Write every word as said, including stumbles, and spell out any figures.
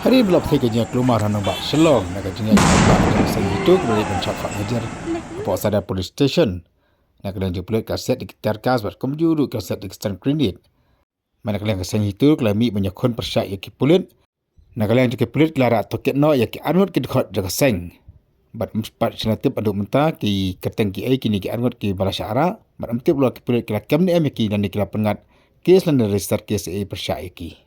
Hynrei ba la pynthei ka jingïaklumar ha nongbah Shillong na ka jingïaid ka seng HITO kaba la dep ban shah khot hajar hapoh Sadar Police Station. Na ka liang jong ki pulit ki la siat ïa ki tear gas bad kumjuh ruh ki la siat ïa ki stun grenade. Mynta na ka liang ka seng HITO ki la mih ban ïakhun pyrshah ïa ki pulit. Na ka liang jong ki pulit ki la rah tohkit noh ïa ki arngut ki dkhot jong ka seng. Bad ym pat shym la tip haduh mynta ki kyrteng kiei kine ki arngut kiba la shah rah. Bad ym tip ruh ki pulit ki la kem ne em ïa ki lane ki la pynngat kes lane register kes ei ei pyrshah ïa ki.